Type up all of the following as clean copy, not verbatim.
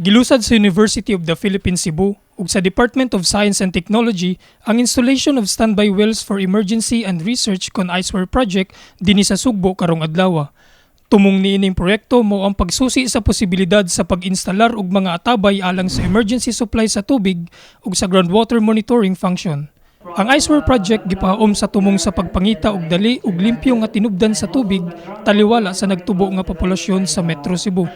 Gilusad sa University of the Philippines Cebu ug sa Department of Science and Technology ang installation of standby wells for emergency and research kon ICEWER project dinhi sa Sugbo karong adlaw. Tumong niining proyekto mao ang pagsusi sa posibilidad sa pag-instalar og mga atabay alang sa emergency supply sa tubig ug sa groundwater monitoring function. Ang ICEWER project gipahaom sa tumong sa pagpangita og dali ug limpyo nga tinubdan sa tubig taliwala sa nagtubo nga populasyon sa Metro Cebu.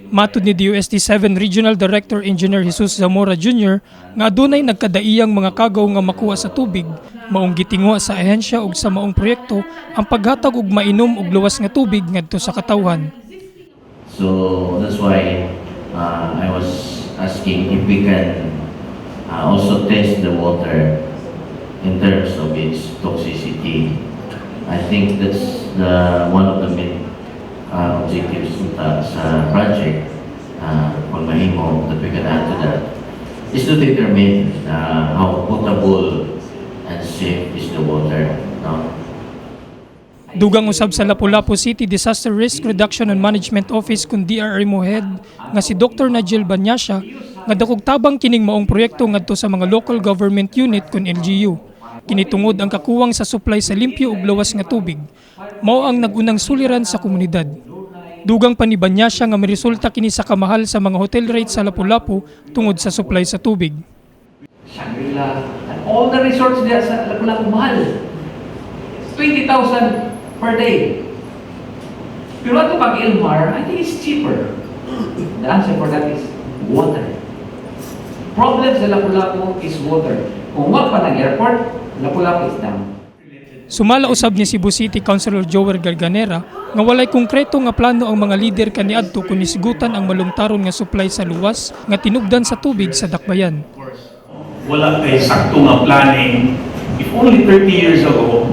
Matud ni DOST 7 Regional Director Engineer Jesus Zamora Jr. nga adunay nagkadaiyang mga kagaw nga makuha sa tubig, maong gitinguha sa ahensya ug sa maong proyekto ang paghatag og mainom ug luwas nga tubig ngadto sa katawhan. So that's why I was asking if we can also test the water in terms of its toxicity. I think that's the one of the main objectives sa project, kung mahimo that we can add to that, is to determine how potable and safe is the water. No? Dugang usab sa Lapu-Lapu City Disaster Risk Reduction and Management Office kun DRRMO head nga si Dr. Nigel Banyasya nga dakog tabang kining maong proyekto ngadto sa mga local government unit kun LGU. Kini tungod ang kakuwang sa supply sa limpyo ug lawas nga tubig mao ang nag-unang suliran sa komunidad. Dugang pa ni Banyasya nga miresulta kini sa kamahal sa mga hotel rates sa Lapu-Lapu tungod sa supply sa tubig. Shangri-La, and all the resorts there sa Lapu-Lapu, mahal. 20,000 per day. Pero ato pag Ilmar, I think it's cheaper. The answer for that is water. Problem sa Lapu-Lapu is water. Kung wa pa ng airport, Lapu-Lapu is down. Sumala usab ni Cebu City Councilor Joer Garganera nga walay konkreto nga plano ang mga lider kaniadto kun hisgutan ang malungtaron nga supply sa luwas nga tinubdan sa tubig sa dakbayan. Wala kay sakto nga planning. If only 30 years ago,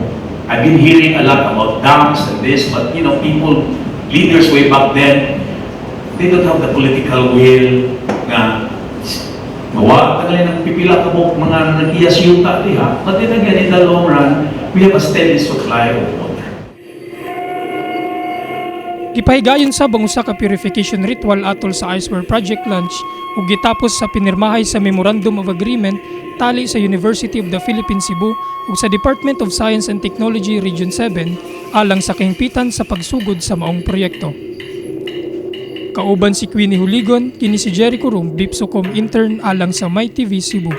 I've been hearing a lot about dams and this, but people, leaders way back then, they don't have the political will nga gawa tagalin ng pipila ka buok mga nagiyas yuta diha. But then again, in the long run, we have a steady supply of water. Gipahigayon sab ang usa ka purification ritual atol sa ICEWER project launch ug gitapos sa pinirmahay sa Memorandum of Agreement tali sa University of the Philippines Cebu ug sa Department of Science and Technology Region 7 alang sa kahimpitan sa pagsugod sa maong proyekto. Kauban si Queenie Huligon, kini si Jericho Rum, Dipsocom intern alang sa MyTV Cebu.